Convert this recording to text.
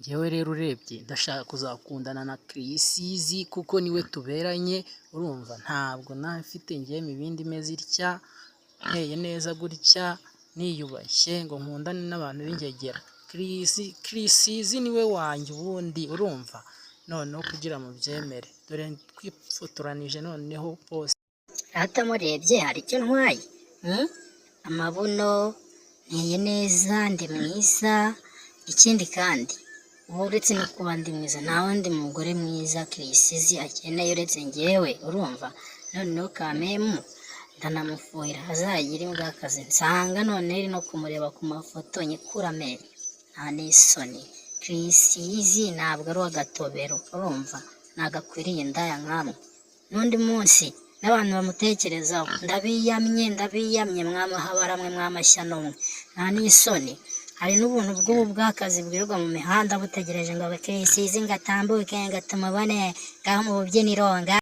Njyewe rero urebye ndashaka kuzakundana na Chriss Eazy kuko niwe tuberanye. Urumva, ntabwo nawe mfite njyewe imibindi imeze itya, nteye neza gutya, niyubashye, ngo nkundane n'abantu b'ingegera. Chriss Eazy niwe wanjye ubundi. Urumva, noneho kugira mubyemere, dore twifotoranije noneho pose. Rata murebye hari icyo ntwaye? Hmm? Amabuno, nteye neza, ndi mwiza. Ikindi kandi, ubu uretse no kuba ndi mwiza, nta wundi mugore mwiza Chriss Eazy akeneye uretse njyewe. Urumva, noneho kamemu ndanamufuhira, azagire imbwakazi nsanga none iri no kumureba ku mafoto nyikura amenyo. Nta n'isoni. Chriss Eazy ntabwo ari uw'agatobero. Urumva, ntabwo akwiriye indaya nkamwe. N'undi munsi n'abantu bamutekerezaho, ndabiyamye, ndabiyamye, mwamahabara mwe, mwamashyano mwe. Nta n'isoni. Hari n'ubuntu bw'ubu bw'akazi bwirirwa mu mihanda butegereje ngo Chriss Eazy ngo atambuke, ngo tumubone ngaho mu bubyiniro nga.